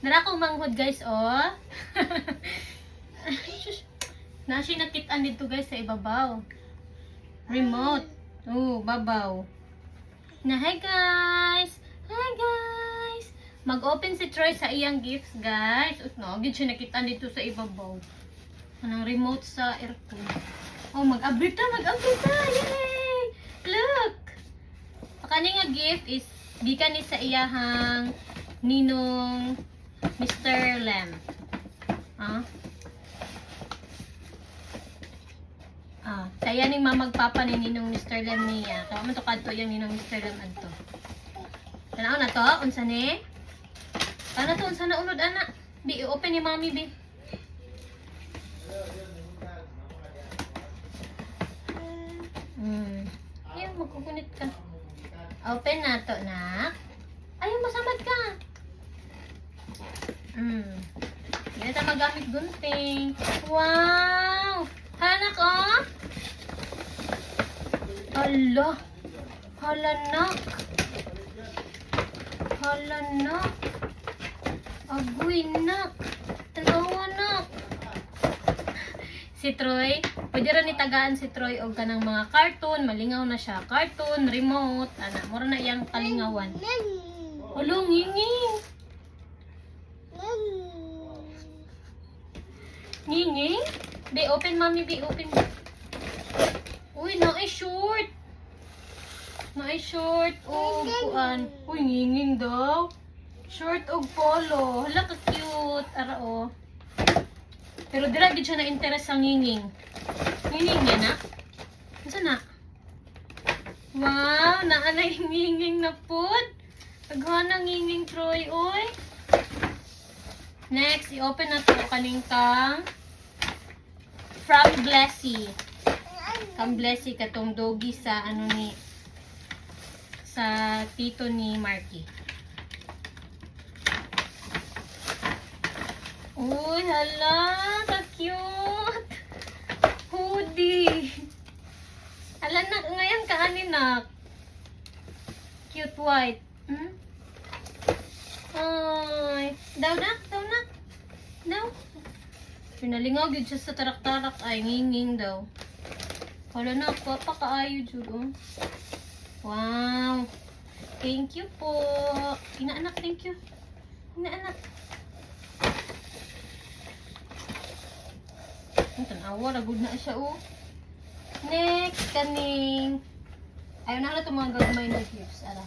Nara akong manghod, guys, oh. Shush. Na siya nakitaan dito, guys, sa ibabaw. Remote. Oh, babaw. Na hi guys. Hi guys. Mag-open si Troy sa iyang gifts, guys. Ut no, gid siya nakitaan dito sa ibabaw. Anong remote sa aircon. Oh, mag-abri ta, mag-abri ta. Yay! Look. Kani nga gift is gikan ni sa iyahang ninong Mr. Lem. Ah? Ah, saya ning mamagpapa ni ninong Mr. Lem niya. Kaya man to kadto yang ninong Mr. Lem adto. Tanaw na to, unsa ni? Ano to, unsa na unod ana? Bi, open ni mami bi. Ayun, magkukunit ka. Open na to, nak. Ayun, masamad ka. Hindi na tayo magamit gunting. Wow! Hala, nak, oh! Hala! Hala, nak! Hala, nak! Agoy, nak! Tanawa, nak! Si Troy, pwede rin itagaan si Troy og kanang mga cartoon, malingaw na siya. Cartoon, remote, ana, mura na iyang kalingawan. Hala, nginging! Nginging? Be, open, mami, be, open. Uy, naay short. Naay short og kuan. Uy, nginging daw. Short og polo. Hala ka cute. Ara oh. Pero dira gid siya na interest sa nginging. Nginging niya na? Unsa na? Wow, naa na yung nginging na pud. Daghan na nginging, Troy, oy. Next, i-open na to kaning kang from Blessy. Kang Blessy katong doggy sa ano ni sa tito ni Marky. Uy, hala, ka-cute. Hoodie. Hala nak, ngayon ka ani nak. Cute white. Ay, daw nak, daw nak. Daw. Pinalingaw gyud siya sa tarak-tarak ay nginging daw. Hala nak, pa kaayo jud oh. Wow. Thank you po. Ina anak, thank you. Ina anak. Ang tanawa, ragod na siya oh. Next, kaning ayaw na itong mga gagmay na gifts. Ara.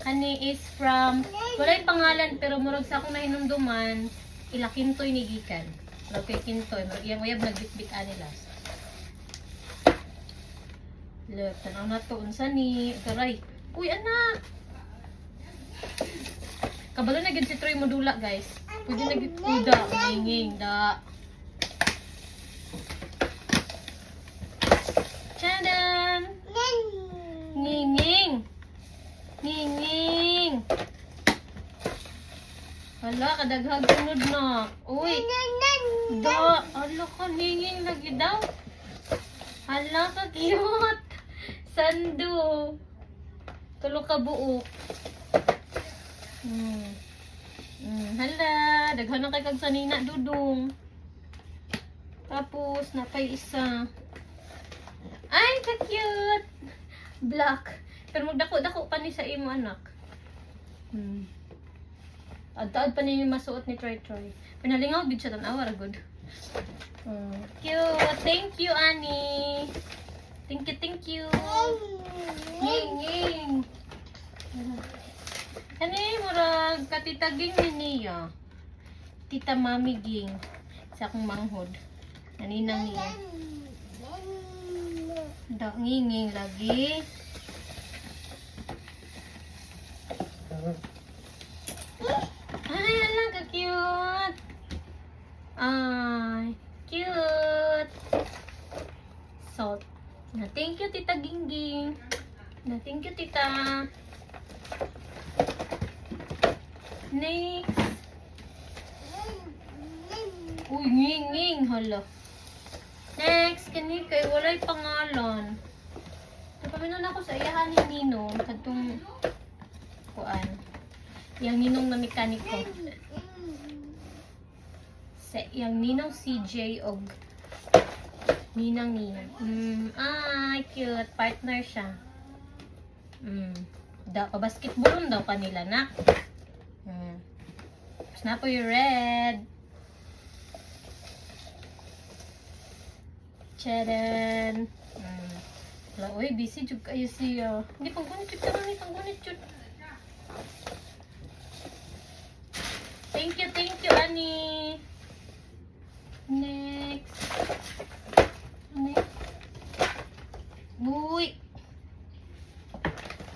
Kani is from, walay pangalan pero murag sa akong nahinumduman, ila Kintoy ni gikan. Murag kay Kintoy, murag iyang uyab nagbitbit ani last. Look, tanaw na to unsa ni, garay. Uy, anak. Kabalo na gid si Troy modula, guys. Pwede na gid kuda, nginging da. Tchadan! Nginging! Nginging! Hala, kadaghag sunod na. Uy! Da! Hala ka, nginging lagi daw. Hala ka, cute! Sando! Tulo ka buok. Hala, daghan na kay kag sanina, dudong. Tapos, napay isa. Ay, ka-cute! Black. Pero magdako-dako pa ni sa imo, anak. Taad-taad pa ni masuot ni Troy Troy. Pinalingaw gid siya tan-awa ra gud. Cute. Thank you, Annie. Thank you, thank you. Nging, nging. Kani murag katitaging ni niya. Tita Mami Ging sa akong manghod. Naninang niya. Da, nginging lagi. Ay, ala, ka-cute. Ay, cute. Salt. Na, thank you, Tita Gingging. Na, thank you, Tita. Next. Uy, nging-nging. Hala. Next, kani kay walay pangalan. Napaminon ako sa iyahan ni Ninong kadtong kuan. Yang ninong na mekaniko. Sa iyang ninong CJ og ninang niya. Ay, cute. Partner siya. Da, pa-basketball daw kanila, nak. Tapos na po yung red. Charan. Wala, uy, busy jud kayo siya. Hindi, panggunit jud ka mami, panggunit jud. Thank you, Ani. Next. Ano yun? Uy.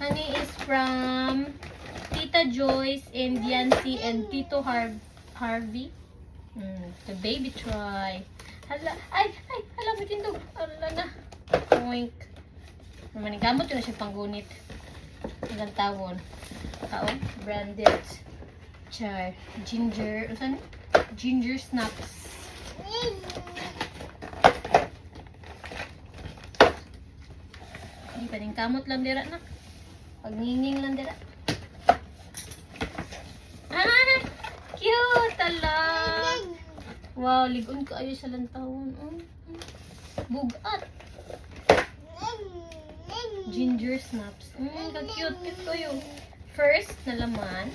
Honey is from Tita Joyce and Yancy and Tito Harvey. The baby Troy. Hala, ay, ay, hala, may tindog. Hala na. Oink. Naman, gamot yun na siya panggunit. Ilang tawon. Kao, branded. Char. Ginger, ano saan? Ginger snaps. Hindi pa din kamot lang dira na. Pagningning lang dira. Ah! Cute! Ala! Wow, ligon kaayo sa lantawon. Oh. Bugat. Ginger snaps. Ka-cute. Cute kayo. First na laman.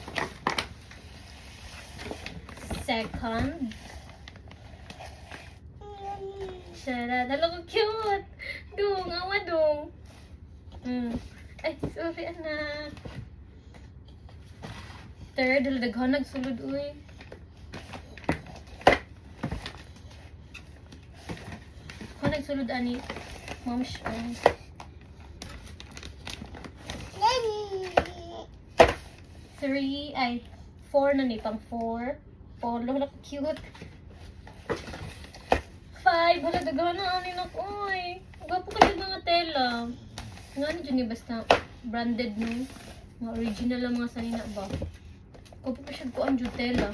Second. Charot. Hala ko cute. Dong, awa dong. Ay, sorry anak. Third, hala daghan nagsulod uy. Ako nagsulod ani. Mom, oh. Three, ay, four na ni, pang four. Polo, hala cute. Five, hala daghan na ani nak, oy. Gwapo ka jud mga tela. Nga ano jud ni basta branded no. Mga original lang mga sanina ba. Gwapo pa siya kuan jud tela.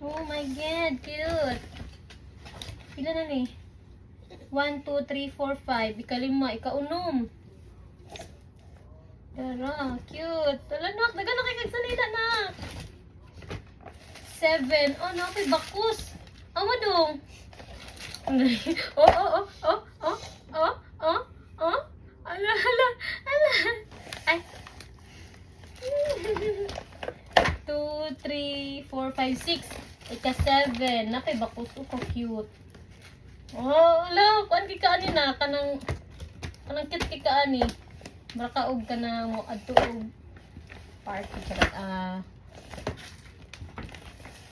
Oh my God, cute. Pila na ni? 1, 2, 3, 4, 5. Ikalima, ikaunom. Tara, cute. Tala nak, dagan na kay kag sanina nak. Seven. Oh, no, kay bakus. Amo dong. Oh. Ala, ala, ala. Ay. 2, 3, 4, 5, 6. Ika 7. Nakay bakus. Oh, ka cute. Oh, ala. Kuan kay kaani na. Kanang cute kay kaani. Mara og kanang mo adto og party charot. Ah,